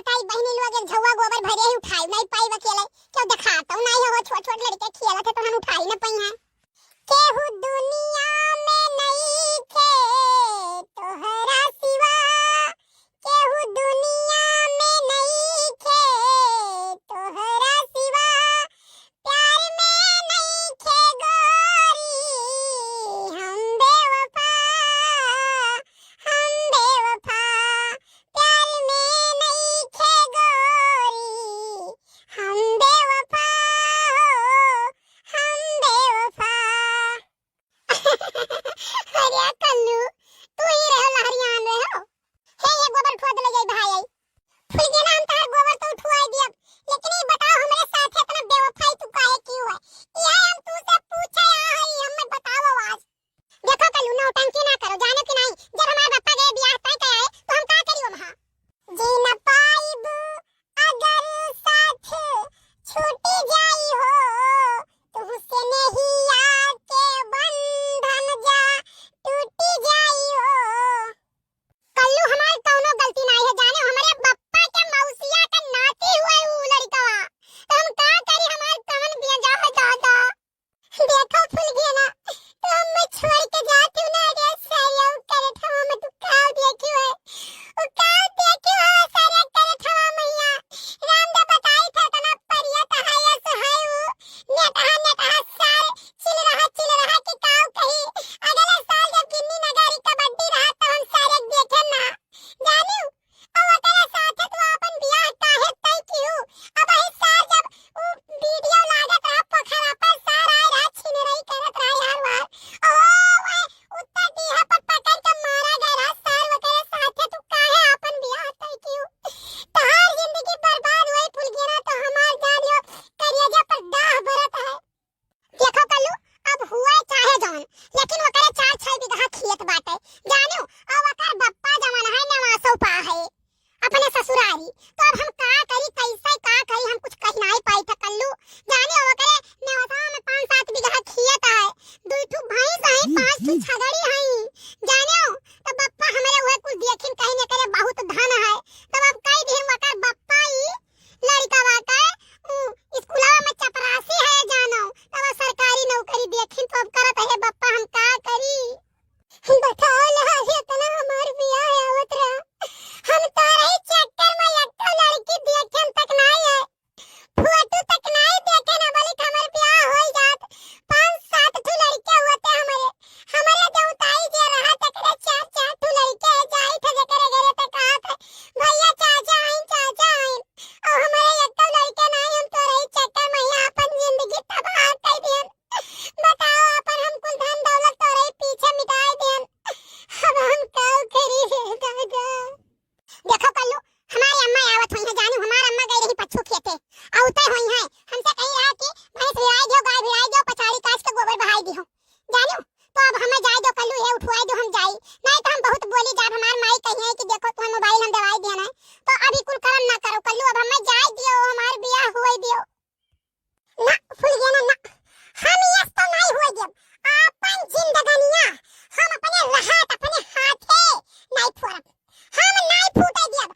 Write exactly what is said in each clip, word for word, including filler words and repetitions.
बताई बहिनी लोग, एक झौवा गोबर भरे ही उठाई नाहीं पाई अकेले। क्यों देखात हूँ नाहीं हो, छोट छोट लड़के खेलत है तो हम उठाई न पाई हैं। केहू दुनिया में नइखे तोहरा सिवा, केहू दुनिया में नइखे तोहरा सिवा, प्यार में नइखे गोरी हम बेवफा, हम बेवफा, प्यार में नइखे गोरी हम बेवफा हो, हम बेवफा। अरे कल्लू, तू ही रहो लहरियान रहो। हे ये गोबर उठवा दे ले जाई भाई आई। फुलगेना हम तहार गोबर तो उठवाई दियब, लेकिन ये बताओ हमरे साथ इतना बेवफाई तू काहे की हुआ? यह हम तू से पूछे आ हई, हमें बताओ आज। देखो कल्लू, नौटंकी ना करो, जानो कि नाहीं, जब हमार बप्पा गए बियाह तय कराए तो हम का करी वहाँ? जी न पाइब अगर साथ छूटी जाई हो, तुहसे नहिया के बंधन जा टूटी जाई हो। कल्लू हमार कौनो गलती नाहीं है, जाने हमरे बप्पा के मौसिया के नाती हुए उ लड़कवा, तो हम का करी, हमार कवन बिया जा हो दादा। देखो फुलगेना, तो हम छोड़ के जाती हूँ ना रे सारे, उ करत हवा में तू काव देखी है, उ काव देखी हो सारे करत हवा मैया। राम दा बताई था इतना परिया तहाया सुहाई उ, नेटहा नेटहा सार चिल रहा चिल रहा कि काव कही। अगले साल जब गिन्नी नगारी कबड्डी रहा तो हम सारे देखे ना, जानियो। और ओकरे साथे तू अपन बियाह काहे तय किहू? अब वही सार जब उ वीडियो लागत रहा पोखरा पर, सार आए रहा छिनरई करत रहा यार वार। ओ, ओए, उत्तर डीहा पर पकड़ के मारा गए रहा सार, ओकरे साथे तू काहे अपन बियाह तय किहू? तहार जिंदगी बर्बाद हुई फुलगेना तो हमार जान यो करेजा पर दाह बरत है। देखो कल्लू, अब हुए चाहे जौन, लेकिन ओकरे चार छह बीघा खेत बाटे, जानियो, और ओकर बप्पा जवन है नेवासो पा है, अपने ससुरारी। तो अब हम का करी, कैसे का करी, हम कुछ कही नाहीं पाई था कल्लू, जानियो, ओकरे नेवासा में पाँच सात बीघा खेत है, दुई ठू भैंस है, पाँच ठू छगड़ी है, जानियो, तो बप्पा हमरे उहे कुल देखिन कहिन एकरे बहुत धन है, तब अब कई दिन ओकर बप्पा ई लड़कवा के, उ, स्कूलवा में चपरासी है जानो, तब सरकारी नौकरी देखिन तो अब करत है बप्पा, हम का करी? बताओ लहर, इतना हमार बियाह आवत रहा, हम तोरे ही चक्कर में एक ठो लड़की देखेन तक नाहीं है, फोटो तक नाहीं देखेन, बल्कि हमार बियाह हो जात, पाँच सात ठो लड़के होते हमरे, हमरे जो उताई जे रहा तकरे चार चार ठो लड़के जाई थे जेकरे घरे तक आत, भैया चाचा आइन, चाचा आइन। और हमारे एक तो लड़के नाहीं, हम तोरे ही चक्कर में यहाँ अपन जिंदगी तबाह कर दियन। बताओ, अपन हम कुल धन दौलत तोरे ही पीछे मिटाई दियन। अब हम का करी रे दादा? देखो कल्लू, हमारे अम्मा आवत हुई है, जानियो, हमार अम्मा गई रही पच्छू खेते, आवते हुई है, हमसे कही रहा कि भैंस भिड़ाई दियो, गाय भिड़ाई दियो, पचारी काट के गोबर बहाई दियो, जानियो। तो अब हमें जाए दो कल्लू, ये उठवाए दो, हम जाई, नाहीं तो हम बहुत बोली जाब, हमार माई कही है कि देखो तुम्हें मोबाइल हम दवाई दिया ना, तो अभी कुल करम ना करो कल्लू, अब हमें जाए दियो, हमार बियाह हुए दियो। ना फुलगेना ना, हम यस तो नाहीं हुए देब, आपन जिंदगनिया हम अपने रहत अपने हाथे नाहीं फोड़ब, हम नाहीं फूटे देब,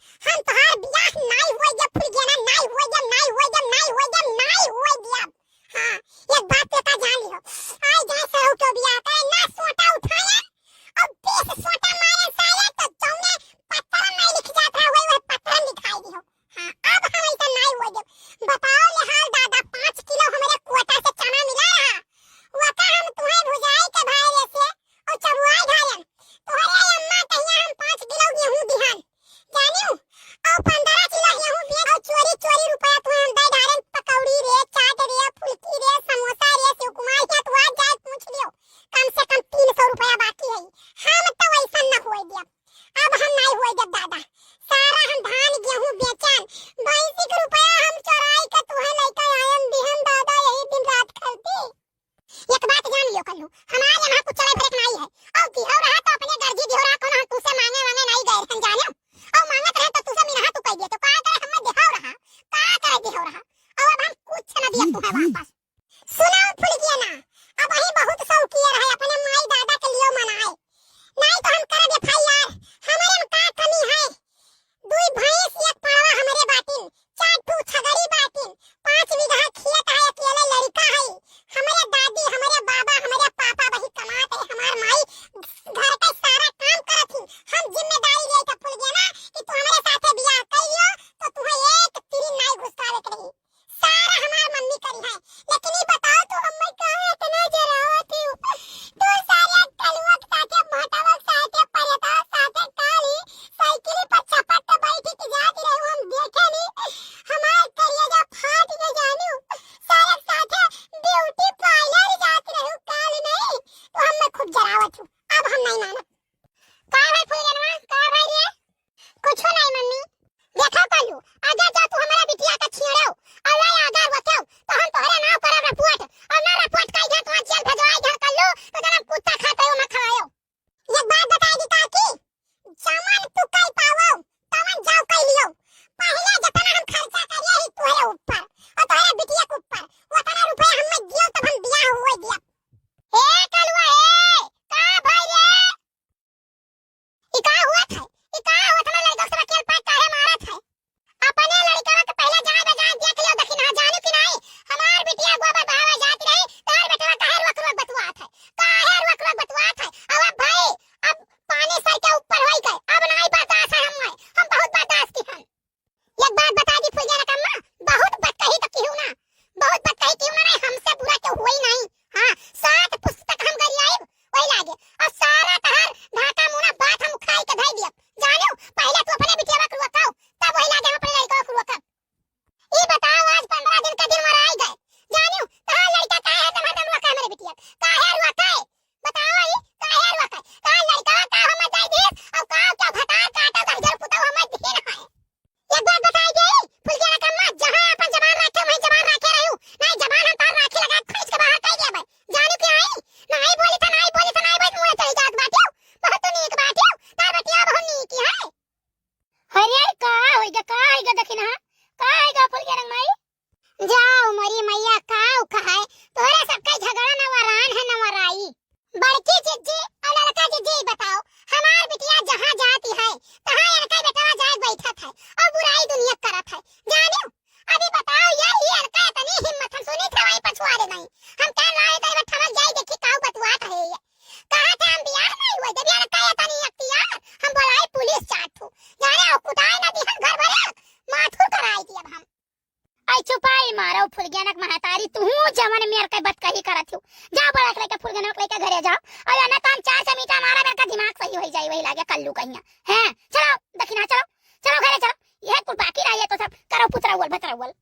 फुलगेनक महतारी, तुहू जवन मेर के बतकही करत हो। जाओ बड़ा के लेके, फुलगेनक लेके घरे जाओ। और ना तो हम चार चमीटा मारा, मेर का दिमाग सही होई जाई, वही लागे कल्लू कहिया। हैं, चलो दखिना, चलो, चलो घरे चलो। यह कुल बाकी रहिए तो सब करो पुतरौल भतरौल।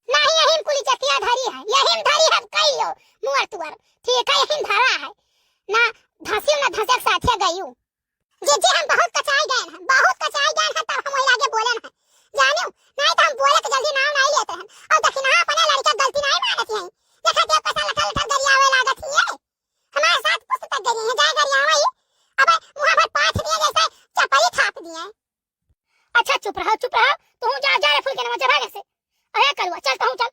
नाही, यही में कुल इज्जतिया धरी है, यही में धरी है कई लो मुअर तुअर। ठीक है, यही में धरा है। ना धसियो ना धसे के साथे गयू। जीजी, हम बहुत कचाई गए हैं, बहुत कचाई गए हैं, तब हम वही लागे बोले हैं। जानियो, नहीं तो हम बोले के जल्दी नाव नहीं लेते हैं। और दखिना अपने लड़के गलती नहीं मानत हैं। देखा, देख कैसा लठर लठर गरियावे लागत ही है। हमारे साथ पुस्त तक गई है, जाए गरियावा ही। अब मुँह भर पाथ दिए जैसे चपली थाप दिए। अच्छा, चुप रहो, चुप रहो। तू जा, जा रे फुलगेनवा, जा भागे से। अरे कलुआ, चल, तू चल।